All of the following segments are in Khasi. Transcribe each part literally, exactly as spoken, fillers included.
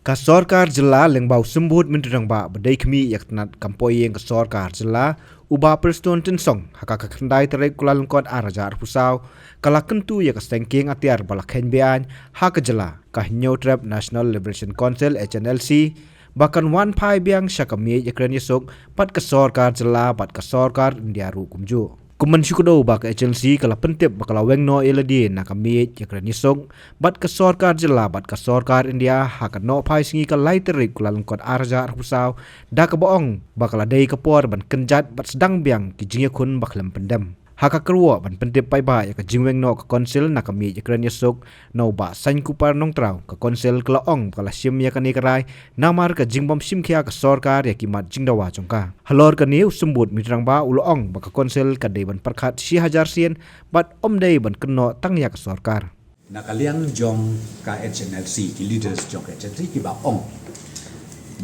Ka sorkar jylla lyngba u Symbud Myntri Rangbah ba dei khmih ïa ka tnat kam poi ïing ka sorkar jylla, u Bah Prestone Tynsong, ha ka khyndai tarik Kyllalyngkot ar hajar arphew saw, ka la kyntu ïa ka seng kieng atiar ba la kheiñ beaiñ ha ka jylla, ka Hynñiewtrep National Liberation Council, H N L C, ba kan wan phai biang sha ka miej ïakren ïasuk bad ka sorkar jylla bad ka sorkar India ruh kumjuh. Kum ban shu kdew ba ka H N L C ka la pyntip ba ka la weng noh ïa lade na ka miej ïakren ïasuk bad ka sorkar jylla bad ka sorkar India ha ka nohphai sngi ka lai tarik Kyllalyngkot ar hajar arphew saw, da kaba ong ba ka la dei ka por ban kynjat bad sdang biang ki jingïakhun ba khlem pyndem. Ha ka kyrwoh ban pyntip paidbah ïa ka jingweng noh ka Council na ka miej ïakren ïasuk, na u Bah Saiñkupar Nongtraw, ka Council ka la ong ba ka la shim ïa kane ka rai namar ka jingbym shim khia ka sorkar ïa ki mat jingdawa jong ka. Halor kane u Symbud Myntri Rangbah u la ong ba ka Council ka dei ban pyrkhat shi hajar sien bad ym dei ban kynnoh tang ïa ka sorkar. Na ka liang jong ka H N L C, ki leaders jong ka H N L C kiba ong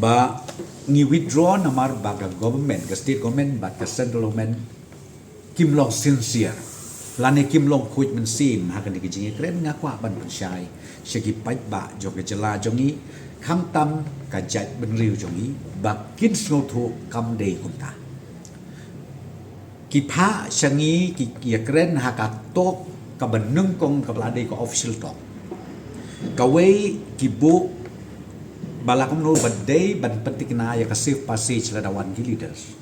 ba ngi withdraw namar ba ka government, ka state government bad ka central government kim long sincere lane kim long khuid mynsiem ha kane ka jingïakren. Nga kwah ban pynshai sha ki paidbah jong ka jylla jong ngi, khamtam ka jaitbynriew jong ngi, ba kin sngewthuh kam dei kumta. Ki phah sha ngi ki ïakren ha ka talk kaba nyngkong kaba la dei ka official talk. Kawei ki buh ba la kumno ba dei ban pynthikna ïa ka safe passage lada wan ki leaders.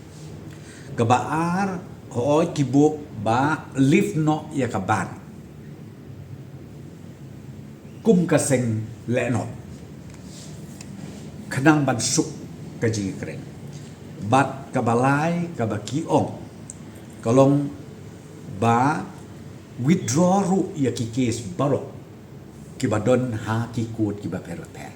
Kaba ar, hooid ki buh ba lift noh ïa ka ban kum ka seng lehnoh khnang ban suk ka jingïakren. Bad kaba lai kaba ki ong ka long ba withdraw ruh ïa ki case baroh kiba don ha ki court kiba pher bapher.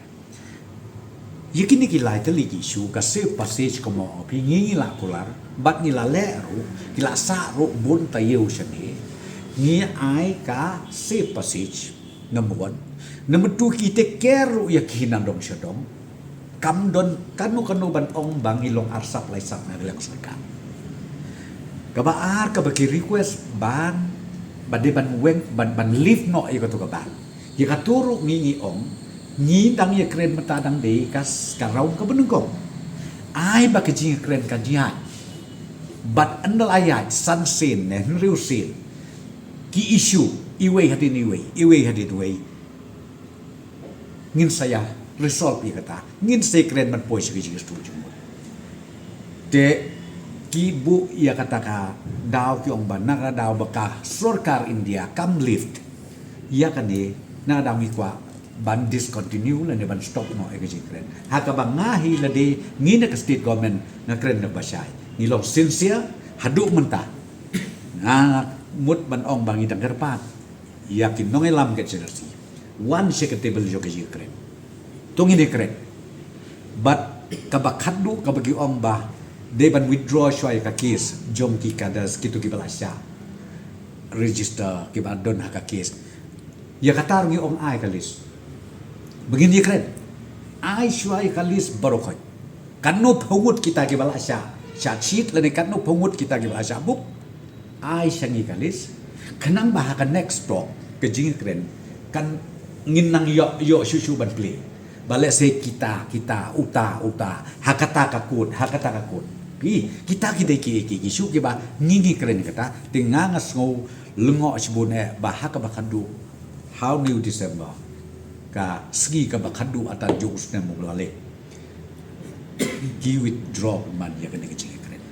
Ïa kine ki lai tylli ki issue, ka safe passage kumno phi, ngi la kular bad ngi la leh ruh, ki la sah ruh bun taïew shane. Ngi ai ka safe passage, number one. Number two, ki take care ruh ïa ki nandong shadong. Kam don kano kano ban ong ba ngi long arsap laisap na ka liang sorkar. Kaba ar kaba ki request ban, ba dei ban weng, ban, ban lift noh ïa kato ka ban. Ïa kato ruh ngi, ngi ong, ngi dang ïakren mynta dang dei ka s-, ka round kaba nyngkong. Ai ba ka jingïakren kan ïaid. Bad ynda la ïaid san sien ne hynriew sien ki issue, iwei hadien iwei, iwei hadien iwei, ngin sa ïa resolve ïa kata, ngin sa ïakren ban poi sha ka jingsdang jingmut. Te ki buh ïa kata ka daw, ki ong ba na ka daw ba ka sorkar India kam lift ïa kane, na ka daw ngi kwah ban discontinue lane ban stop noh ïa ka jingkren. Ha kaba nga hi lade, ngi na ka state government nga kren na ba shai. Ngi long sincere haduh mynta. Nga mut ban ong ba ngi dang kyrpad ïa ki nongïalam ka H R C wan sha ka table jong ka jingkren. To ngin ïakren. Bad kaba khatduh kaba ki ong ba dei ban withdraw shuwa ïa ka case jong ki cadres, kito kiba la shah register, kiba don ha ka case. Ïa kata ruh ngi ong ai ka list ba ngin ïakren. Ai shuwa ïa ka list baroh khoit. Katno phew ngut kita kiba la shah charge sheet lane katno phew ngut kita kiba la shah book. Ai sha ngi ka list. Khnang ba ha ka next talk, ka jingkren, kan ngin nang ïoh, ïoh shuh shuh ban plie. Ba lehse kita, kita, uta, uta, ha kata ka kut, ha kata ka kut. Ki, kita ki dei ki, ki, ki shu kiba ngi, ngi kren kata, te nga, nga sngew lyngngoh shibun eh ba ha kaba khatduh ha u December, ka sngi kaba khatduh atan jong u snem u la leit, ki withdraw man ïa kane ka jingkren.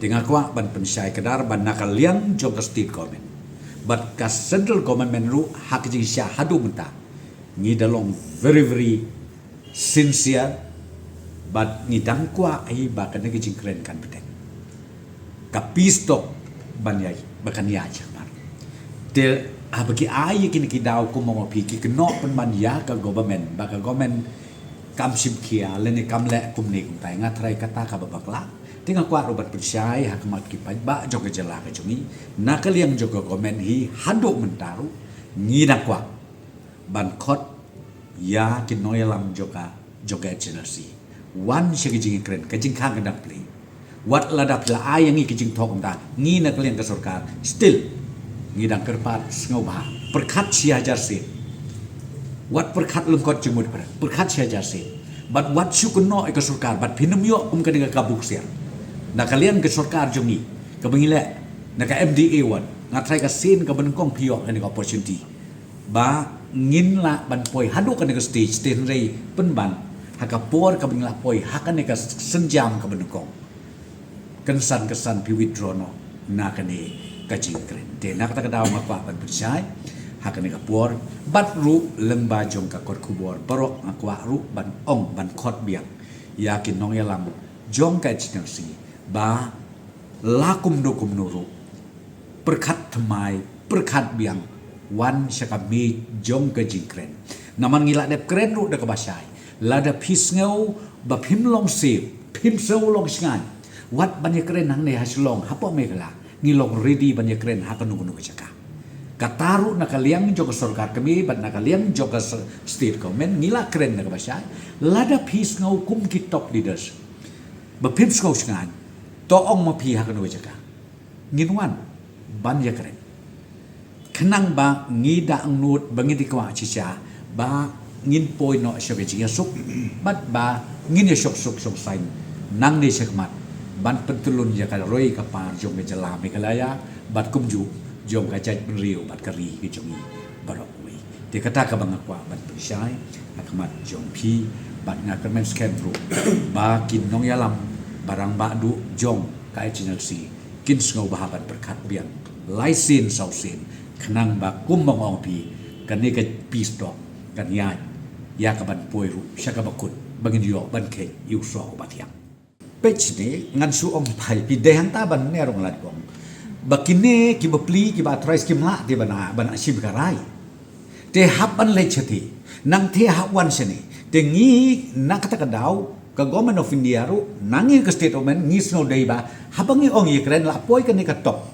Te nga kwah ban pynshai kdar ba na ka liang jong ka state government bad ka central government ruh ha ka jingshisha haduh mynta ngi da long very, very sincere, bad ngi dang kwah hi ba kane ka jingkren kan bteng. Ka peace talk ban ïa, ba kan ïa jingmar. Te haba ki ai ïa kine ki daw kumno phi ki kynnoh pynban ïa ka government, ba ka government kam shim khia lane kam leh kumne kumtai, nga tharai kata kaba bakla. Te nga kwah ruh ban pynshai ha khmat ki paidbah jong ka jylla ka jong ngi, na ka liang jong ka government hi haduh mynta ruh ngi dang kwah ban khot ïa ki nongïalam jong ka, jong ka H R C wan sha ka jingkren, ka jingkhang ka dang plie. Wat lada phi la ai ïa ngi ka jingthok kumta, ngi na ka liang ka sorkar still ngi dang kyrpad sngewbha pyrkhat shi hajar sien. Wat pyrkhat lyngkot jingmut, pyrkhat shi hajar sien. Bad wat shu kynnoh ïa ka sorkar, bad phin ym ïoh kum kane ka kabu ksiar. Na ka liang ka sorkar jong ngi, kaba ngi leh na ka M D A one, nga tharai ka sien kaba nyngkong phi ïoh kane ka opportunity ba ngin lah ban poi haduh kane ka stage, te hynrei pynban ha ka por kaba ngin lah poi ha kane ka sienjam kaba nyngkong, kynsan kynsan phi withdraw noh na kane ka jingkren. Te na kata ka daw nga kwah ban pynshai ha kane ka por, bad ruh lyngba jong ka kot khubor baroh nga kwah ruh ban ong, ban khot biang ïa ki nongïalam jong ka H N L C ba la kumno kumno ruh, pyrkhat thymmai, pyrkhat biang, wan sha ka miej jong ka jingkren. Namar ngi lah dep kren ruh da kaba shai. Lada phi sngew ba phim long siew, phim sngew long shngaiñ, wat ban ïakren hangne ha Shillong, hapoh Meghalaya, ngi long ready ban ïakren ha kano kano ka jaka. Kata ruh na ka liang jong ka sorkar kmie bad na ka liang jong ka s-, state government, ngi lah kren da kaba shai. Lada phi sngew kum ki top leaders ba phim sngew shngaiñ, to ong ma phi ha kano ka jaka, ngin wan ban ïakren. Khnang ba ngi da angnud ba ngin ïa kwah shisha ba ngin poi noh sha ka jingïasuk, bad ba ngin ïa shong suk shong saiñ nangne shakhmat, ban pyntylun ïa ka roi ka par jong ka jylla Meghalaya, bad kumjuh jong ka jaitbynriew bad ka ri ka jong ngi baroh kawei. Te kata kaba nga kwah ban pynshai ha khmat jong phi, bad nga kyrmen skhem ruh ba ki nongïalam, ba rangbah duh jong ka H N L C, kin sngewbha ban pyrkhat biang lai sien saw sien, khnang ba kum ba nga ong phi, kane ka peace talk kan ïaid ïa ka ban poi ruh sha kaba kut, ba ngin ïoh ban kheiñ ïa u soh uba thiang. Peit shane, ngan shu ong phai phi, dei hangta ban ner ong lad kong ba kine ki bapli, ki ba authorized, kim lah te ban, ban shim ka rai. Te hap ban leit shatei, nangta hap wan shane. Te ngi na kata ka daw, ka Government of India ruh, na ngi ka state government, ngi sngew dei ba haba ngi ong ïakren, lah poi kane ka top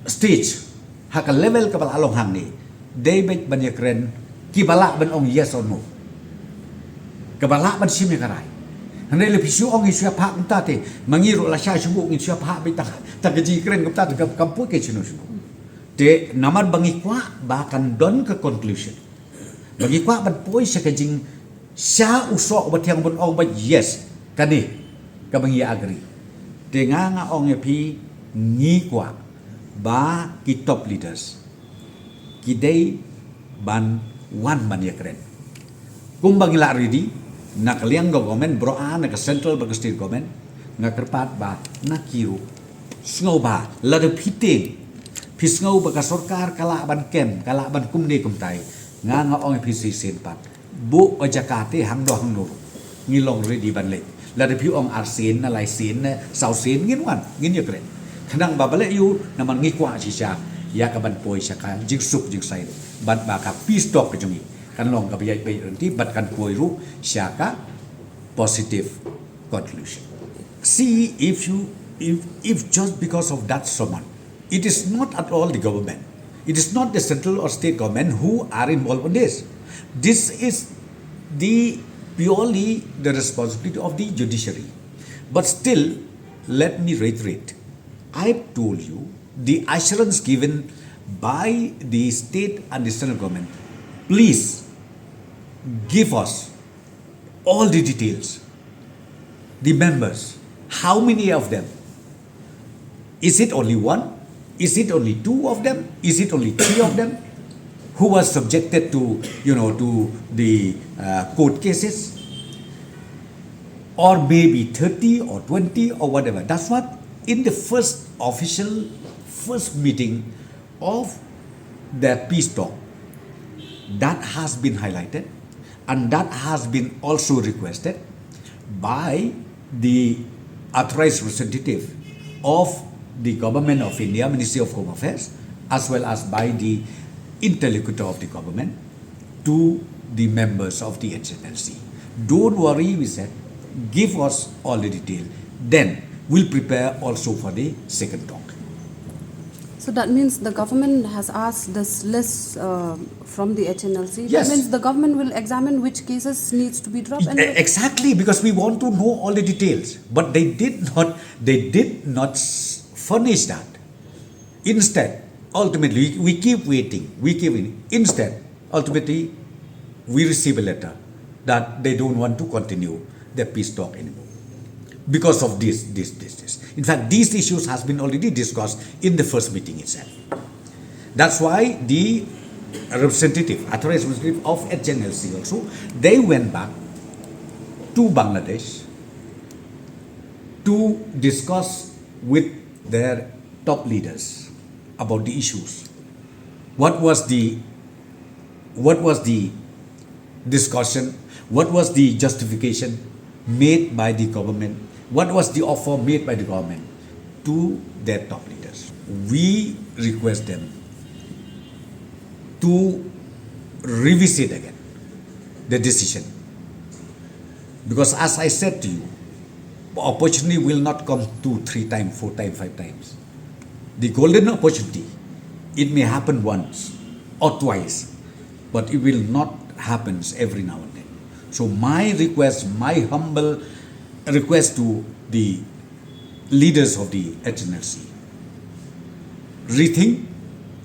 stage, ha ka level kaba la long hangne, dei beit ban ïakren ki ba lah ban ong yes or no, ka ba lah ban shim ïa ka rai. Hynrei lada phi shu ong ïa shu ïa phah kumta te, ma ngi ruh lashai shu buh ngin shu ïa phah beit, tang ka jingkren kumta te kam, kam poi ka shano shano. Te namar ba ngi kwah ba kan don ka conclusion, ba ngi kwah ban poi sha ka jing, sha u soh uba thiang, ban ong ba yes, kane kaba ngi agree. Te nga, nga ong ïa phi, ngi kwah ba ki top leaders ki dei ban wan ban ïakren. Kumba ngi lah ready, na ka liang ka government baroh, na ka central bad ka state government, nga kyrpad ba na ki ruh, sngewbha, lada phi tieng, phi sngew ba ka sorkar ka lah ban kem, ka lah ban kumne kumtai, nga, nga ong ïa phi shisien pat, buh ka jaka te hangno hangno ruh, ngi long ready ban leit. Lada phi ong arsien, na laisien, na sawsien, ngin wan, ngin ïakren. Khnang ba balei ïa u, namar ngi kwah shisha ïa ka ban poi sha ka jingsuk jingsaiñ, bad ba ka peace talk ka jong ngi kan long kaba ïaid beit ryntih, bad kan poi ruh sha ka positive conclusion. See, if you, if, if just because of that summon, it is not at all the government. It is not the central or state government who are involved in this. This is the purely the responsibility of the judiciary. But still, let me reiterate. I've told you the assurance given by the state and the central government. Please give us all the details. The members, how many of them? Is it only one? Is it only two of them? Is it only three of them who was subjected to, you know, to the, uh, court cases? Or maybe thirty or twenty or whatever. That's what in the first official, first meeting of the peace talk, that has been highlighted, and that has been also requested by the authorized representative of the Government of India, Ministry of Home Affairs, as well as by the interlocutor of the government to the members of the H N L C. Don't worry, we said, give us all the detail. Then we'll prepare also for the second talk. So that means the government has asked this list, uh, from the H N L C. Yes. That means the government will examine which cases needs to be dropped. And E-, exactly, because we want to know all the details. But they did not, they did not s-, furnish that. Instead, ultimately, we, we keep waiting, we keep waiting. Instead, ultimately, we receive a letter that they don't want to continue the peace talk anymore because of this, this, this, this. In fact, these issues has been already discussed in the first meeting itself. That's why the representative, authorized representative of H N L C also, they went back to Bangladesh to discuss with their top leaders about the issues. What was the what was the discussion? What was the justification made by the government? What was the offer made by the government to their top leaders? We request them to revisit again the decision. Because as I said to you, opportunity will not come two, three times, four times, five times. The golden opportunity, it may happen once or twice, but it will not happen every now and then. So my request, my humble request to the leaders of the H N L C, rethink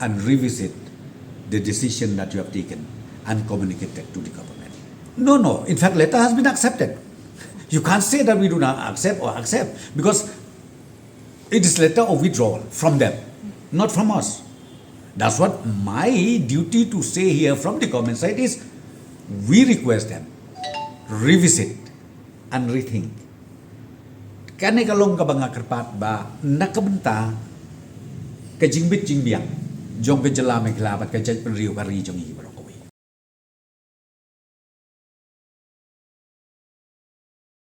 and revisit the decision that you have taken and communicate that to the government. No, no. In fact, letter has been accepted. You can't say that we do not accept or accept, because it is letter of withdrawal from them, not from us. That's what my duty to say here from the government side is, we request them, revisit and rethink. Kane ka long kaba nga kyrpad ba na ka bynta ka jingbit jingbiang jong ka jylla Meghalaya bad ka jaitbynriew ka ri jong ngi.